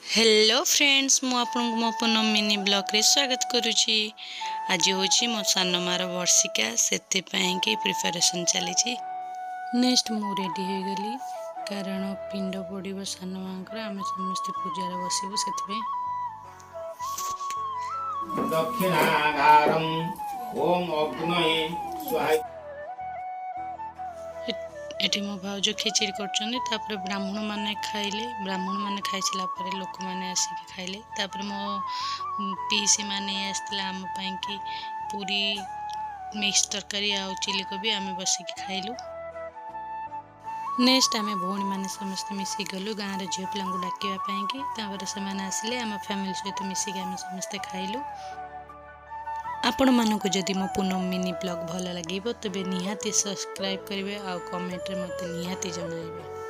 Hello friends, ମୁଁ ଆପଣଙ୍କୁ ମୋ ପୁନମ ମିନି ବ୍ଲଗ୍ରେ ସ୍ୱାଗତ କରୁଛି। ଆଜି ହେଉଛି ମୋ ସାନ ମାର ବର୍ଷିକା, ସେଥିପାଇଁକି ପ୍ରିପାରେସନ୍ ଚାଲିଛି। ନେକ୍ସଟ ମୁଁ ରେଡ଼ି ହୋଇଗଲି, କାରଣ ପିଣ୍ଡ ପଡ଼ିବ ସାନ ମାଙ୍କର, ଆମେ ସମସ୍ତେ ପୂଜାରେ ବସିବୁ ସେଥିପାଇଁ। ଦକ୍ଷିଣାଗାରಂ ଓମ୍ ଅଗ୍ନୟେ ସ୍ୱାହା। ଏଠି ମୋ ଭାଉଜ ଖିଚିଡ଼ି କରୁଛନ୍ତି। ତାପରେ ବ୍ରାହ୍ମଣମାନେ ଖାଇଲେ। ବ୍ରାହ୍ମଣମାନେ ଖାଇସାରିଲା ପରେ ଲୋକମାନେ ଆସିକି ଖାଇଲେ। ତାପରେ ମୋ ପିଇସି ମାନେ ଆସିଥିଲା ଆମ ପାଇଁକି ପୁରୀ, ମିକ୍ସ ତରକାରୀ ଆଉ ଚିଲି କୋବି। ଆମେ ବସିକି ଖାଇଲୁ। ନେକ୍ସଟ ଆମେ ଭଉଣୀମାନେ ସମସ୍ତେ ମିଶିକି ଗଲୁ ଗାଁର ଝିଅ ପିଲାଙ୍କୁ ଡାକିବା ପାଇଁକି। ତାପରେ ସେମାନେ ଆସିଲେ, ଆମ ଫ୍ୟାମିଲି ସହିତ ମିଶିକି ଆମେ ସମସ୍ତେ ଖାଇଲୁ। ଆପଣମାନଙ୍କୁ ଯଦି ମୋ ପୁନମ ମିନି ବ୍ଲଗ୍ ଭଲ ଲାଗିବ, ତେବେ ନିହାତି ସବସ୍କ୍ରାଇବ୍ କରିବେ ଆଉ କମେଣ୍ଟରେ ମୋତେ ନିହାତି ଜଣାଇବେ।